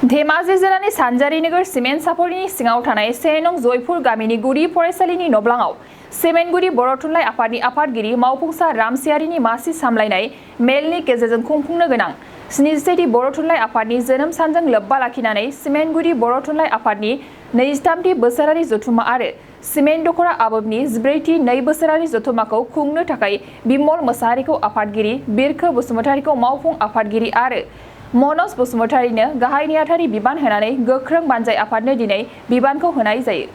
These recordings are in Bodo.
धेमाजि जिल्लानि सानजारि नोगोर सिमेन्ट सापरिनि सिङाव थानाय 1 नं जयपुर गामिनि गुदि फरायसालिनि नब्लाङाव सिमेन्टगुदि बर' थुनलाइ आफादनि आफादगिरि मावफुंसा रामसियारिनि मासि सामलायनाय मेलनि गेजेरजों खुंफुंनो गोनां 77थि बर' थुनलाइ आफादनि जोनोम सानजों लोब्बा लाखिनानै सिमेन्टगुदि बर' थुनलाइ आफादनि 23थि बोसोरारि जथुम्मा आरो सिमेन्ट दख'रा आबोबनि 14थि 2 बोसोरारि जथुम्माखौ खुंनो थाखाय बिमल मोसाहारिखौ आफादगिरि, बिरखो बसुमतारिखौ मावफुं आफादगिरि आरो मनज बसुमतारिनो गाहाय नेहाथारि बिबान होनानै गोख्रों बानजाय आफादनो दिनै बिबानखौ होनाय जायो।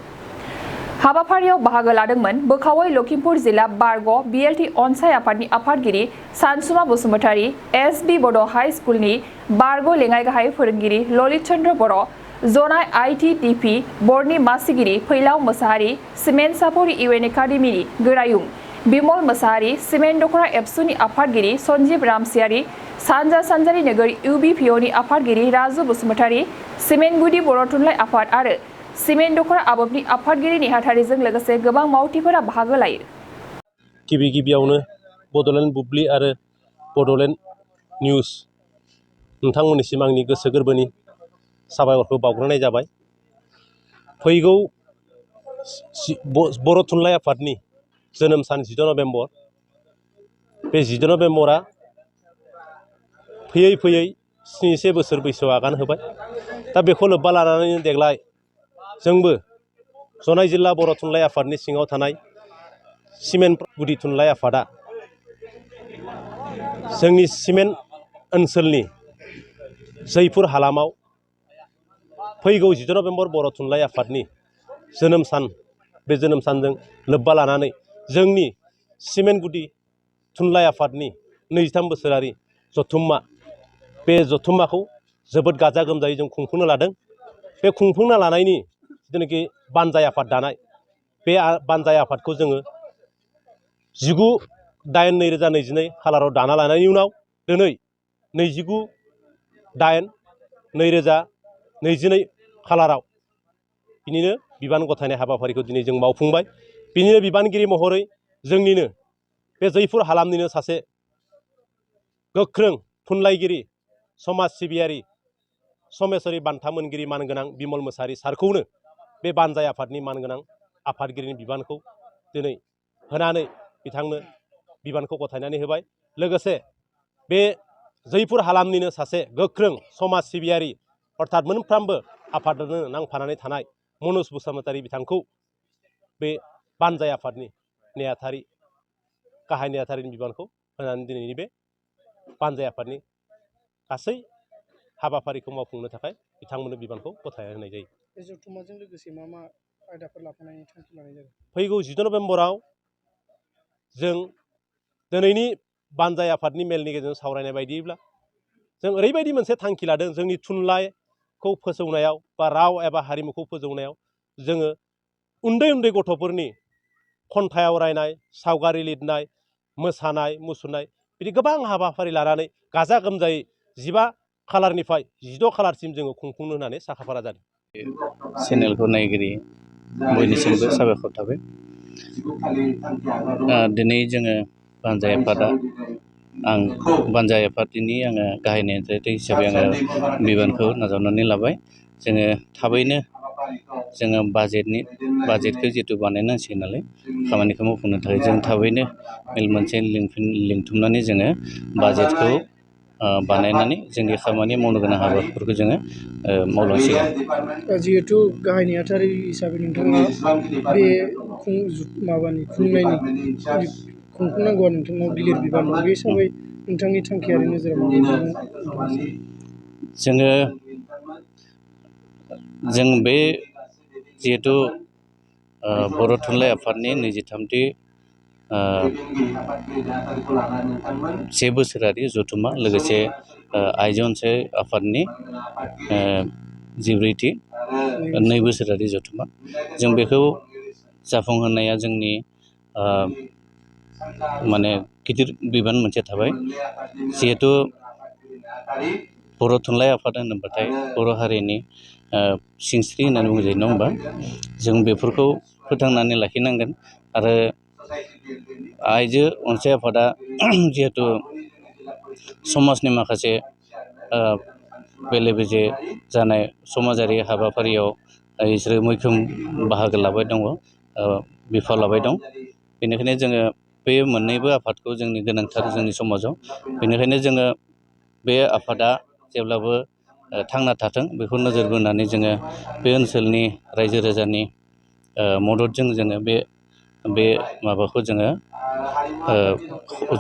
हाबाफारियाव बाहागो लादोंमोन बोखावै लखिमपुर जिल्ला बारग' बिएलटि अनसाय आफादनि आफादगिरि सानसुमा बसुमतारि, एसबि बड' हाइ स्कुलनि बारग' लेङाइ गाहाय फोरोंगिरि ललित चन्द्र बर', जनाय आइटिटिपि बर्डनि मासिगिरि फैलाव मोसाहारि, सिमेन्ट सापरि इउएन एकाडेमिनि गोरायुं बिमल मोसाहारि, सिमेन्ट दख'रा एबसुनि आफादगिरि सन्जीब रामसियारि, सानजा सानजारि नोगोर इउबिपिअनि आफादगिरि राजु बसुमतारि, सिमेन्टगुदि बर' थुनलाइ आफाद आरो सिमेन्ट दख'रा आबोबनि आफादगिरि नेहाथारिजों लोगोसे गोबां मावथिफोरा बाहागो लायो। गिबियावनो बड'लेण्ड बुब्लि आरो बड'लेण्ड निउज नोंथांमोननिसिम आंनि गोसो गोरबोनि साबायखरखौ बावग्रोनाय जाबाय। फैगौ बर' थुनलाइ आफादनि जोनोम सान 10 नभेम्बर, बे 10 नभेम्बरा फैयै फैयै 77 बोसोर बैसोआव आगान होबाय। दा बेखौ लोब्बा लानानैनो देग्लाय जोंबो जनाय जिल्ला बर' थुनलाइ आफादनि सिङाव थानाय सिमेन्ट गुदि थुनलाइ आफादा जोंनि सिमेन्ट ओनसोलनि जयपुर हालामाव फैगौ 10 नभेम्बर बर' थुनलाइ आफादनि जोनोम सान, बे जोनोम सानजों लोब्बा लानानै जोंनि सिमेन्ट गुदि थुनलाइ आफादनि 23 बोसोरारि जथुम्मा, बे जथुम्माखौ जोबोद गाजा गोमजायै जों खुंफुंनो लादों। बे खुंफुंनो लानायनि जिथुनाखि बानजाय आफाद दानाय, बे बानजाय आफादखौ जोङो 19/8/2022 खालाराव दाना लानायनि उनाव दिनै 29/8/2022 खालाराव बिनिनो बिबान गथायनाय हाबाफारिखौ दिनै जों मावफुंबाय। बिनिनो बिबानगिरि महरै जोंनिनो बे जयपुर हालामनिनो सासे गोख्रों थुनलाइगिरि, समाज सिबियारि, समेसरि बान्था मोनगिरि मानगोनां बिमल मोसाहारि सारखौनो बे बानजाय आफादनि मानगोनां आफादगिरिनि बिबानखौ दिनै होनानै बिथांनो बिबानखौ गथायनानै होबाय। लोगोसे बे जयपुर हालामनिनो सासे गोख्रों समाज सिबियारि, अर्थात मोनफ्रोमबो आफादजोंनो नांफानानै थानाय मनज बसुमतारि बिथांखौ बे बानजाय आफादनि नेहाथारि, गाहाय नेहाथारिनि बिबानखौ होनानै दिनैनि बे बानजाय आफादनि गासै हाबाफारिखौ मावफुंनो थाखाय बिथांमोननो बिबानखौ गथायना होनाय जायो। बे जथुम्माजों लोगोसे मा मा आयदाफोर लाफानायनि थांखि लानाय जादों? फैगौ 10 नभेम्बराव जों दिनैनि बानजाय आफादनि मेलनि गेजेरजों सावरायनाय बायदिब्ला जों ओरैबायदि मोनसे थांखि लादों, जोंनि थुनलाइखौ फोजौनायाव बा राव एबा हारिमुखौ फोजौनायाव जोङो उन्दै उन्दै गथ'फोरनि खन्थाइ आवरायनाय, सावगारि लिरनाय, मोसानाय मुसुरनाय, बिदि गोबां हाबाफारि लानानै गाजा गोमजायै 15 खालारनिफ्राय 16 खालारसिम जोङो खुंफुंनो होननानै साखाफारा जादों। चेनेलखौ नायगिरि बयनिसिमबो साबायखर थाबाय। दिनै जोङो बानजाय आफादा, आं बानजाय आफादनि आङो गाहाय नेहाथारि हिसाबै आङो बिबानखौ नाजावनानै लाबाय। जोङो थाबैनो जोङो बाजेटखौ जिहेतु बानायनांसिगोन नालाय, खामानिखौ मावफुंनो थाखाय जों थाबैनो मेल मोनसे लिंथुमनानै जोङो बाजेटखौ बानायनानै जोंनि खामानि मावनो गोनां हाबाफोरखौ जोङो मावलांसिगोन। जिहेथु गाहाय नेहाथारि हिसाबै नोंथाङा बे खुंफुंनांगौआ नोंथांनाव गिलिर बिबान दं। बे हिसाबै नोंथांनि थांखियारि नोजोराव जों बे जिहेतु बर' थुनलाइ आफादनि 23थि 1 बोसोरारि जथुम्मा, लोगोसे आइजो अनसाय आफादनि 14थि 2 बोसोरारि जथुम्मा, जों बेखौ जाफुंहोनाया जोंनि माने गिदिर बिबान मोनसे थाबाय। जिहेतु बर' थुनलाइ आफाद होनोब्लाथाय बर' हारिनि सिनस्रि होननानै बुंजायो, नङा होमबा? जों बेफोरखौ फोथांनानै लाखिनांगोन। आरो आइजो अनसाय आफादा जिहेतु समाजनि माखासे बेले बेजे जानाय समाजारि हाबाफारियाव बिसोरो मैखोम बाहागो लाबाय दङ, बिफाव लाबाय दं। बेनिखायनो जोङो बे मोननैबो आफादखौ जोंनि गोनांथार जोंनि समाजाव। बेनिखायनो जोङो बे आफादा जेब्लाबो थांना थाथों बेखौ नोजोर बोनानै जोङो बे ओनसोलनि रायजो राजानि मददजों जोङो बे माबाखौ जोङो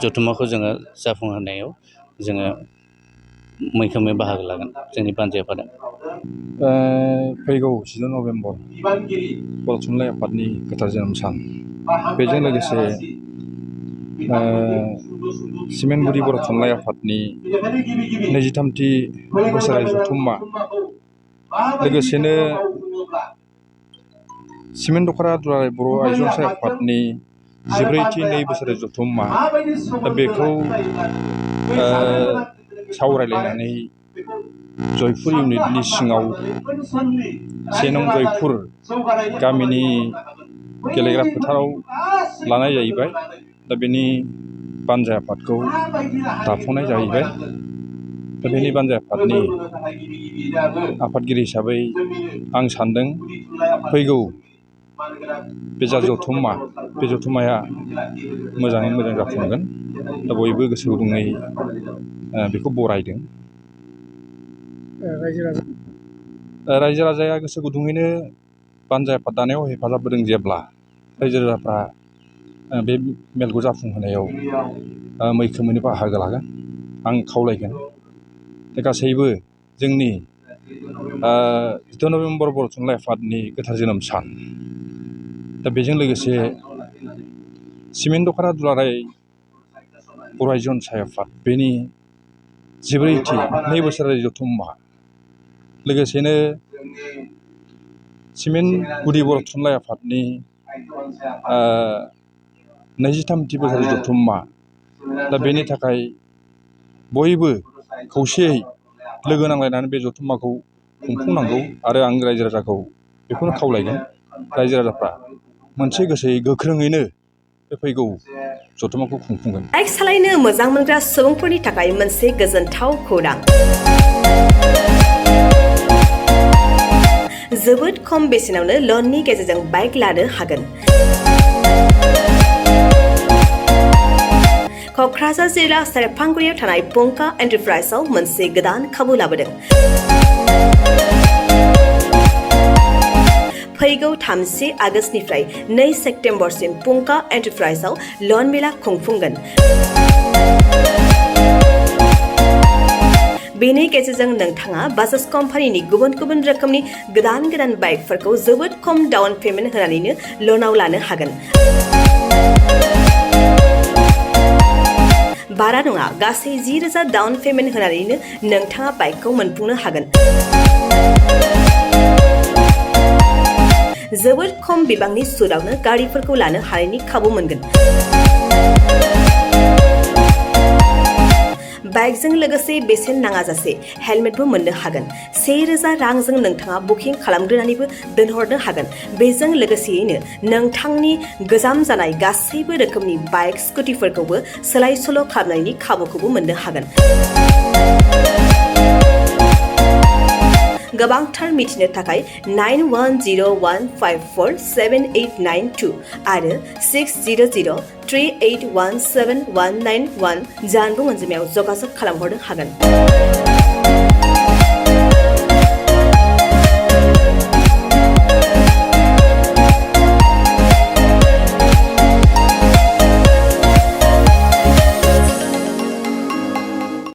जथुम्माखौ जोङो जाफुंहोनायाव जोङो मैखोमै बाहागो लागोन जोंनि बानजाय आफादा। फैगौ 16 नभेम्बर बर' थुनलाइ आफादनि गोथार जोनोम सान, बेजों लोगोसे सिमेनगुरि बर' थुनलाइ आफादनि 23थि बोसोरारि जथुम्मा, लोगोसेनो सिमेन दख'रा दुलाराय बर' आइजो अनसाय आफादनि 14थि 2 बोसोरारि जथुम्मा, दा बेखौ सावरायलायनानै जयपुर इउनिटनि सिङाव 1 नं जयपुर गामिनि गेलेग्रा फोथाराव लानाय जाहैबाय। दा बेनि बानजाय आफादखौ दाफुंनाय जाहैबाय। दा बेनि बानजाय आफादनि आफादगिरि हिसाबै आं सानदों फैगौ बे जा जथुम्मा, बे जथुम्माया मोजाङै मोजां जाफुंगोन। दा बयबो गोसो गुदुङै बेखौ बरायदों। रायजो राजाया गोसो गुदुङैनो बानजाय आफाद दानायाव हेफाजाब होदों। जेब्ला रायजो राजाफ्रा बे मेलखौ जाफुंहोनायाव मैखोमैनो बाहागो लागोन, आं खावलायगोन। गासैबो जोंनि 16 नभेम्बर बर' थुनलाइ आफादनि गोथार जोनोम सान, दा बेजों लोगोसे सिमेन दख'रा दुलाराय बर' आइजो अनसाय आफाद बेनि 14थि 2 बोसोरारि जथुम्मा, लोगोसेनो सिमेनगुरि बर' थुनलाइ आफादनि 23थि बोसोरारि जथुम्मा, दा बेनि थाखाय बयबो खौसेयै लोगो नांलायनानै बे जथुम्माखौ खुंफुंनांगौ। आरो आं रायजो राजाखौ बेखौनो खावलायगोन, रायजो राजाफ्रा मोनसे गोसोयै गोख्रोङैनो बे फैगौ जथुम्माखौ खुंफुंगोन। बाइक सालायनो मोजां मोनग्रा सुबुंफोरनि थाखाय मोनसे गोजोनथाव खौरां। जोबोद खम बेसेनावनो लननि गेजेरजों बाइक लानो हागोन। क'क्राझार जिल्ला सेरफांगुरियाव थानाय पंका एन्टारप्राइजआव मोनसे गोदान खाबु लाबोदों। फैगौ 30 आगस्तनिफ्राय 2 सेप्तेम्बरसिम पंका एन्टारप्राइजआव लन मेला खुंफुंगोन। बेनि गेजेरजों नोंथाङा बाजाज कम्पानिनि गुबुन गुबुन रोखोमनि गोदान बाइकफोरखौ जोबोद खम डाउन पेमेन्ट होनानैनो लनाव लानो हागोन। बारा नङा, गासै 10,000 डाउन पेमेन्ट होनानैनो नोंथाङा बाइकखौ मोनफुंनो हागोन। जोबोद खम बिबांनि सुदआवनो गारिफोरखौ लानो हानायनि खाबु मोनगोन। बाइकजों लोगोसे बेसेन नाङाजासे हेलमेटबो मोननो हागोन। 1,000 रांजों नोंथाङा बुकिं खालामग्रोनानैबो दोनहरनो हागोन। बेजों लोगोसेयैनो नोंथांनि गोजाम जानाय गासैबो रोखोमनि बाइक स्कुटिफोरखौबो सोलाय सोल' खालामनायनि खाबुखौबो मोननो हागोन। गोबांथार मिथिनो थाखाय 9101547892 आरो 6003817191 जानबुं अनजिमायाव जगाजग खालामहरनो हागोन।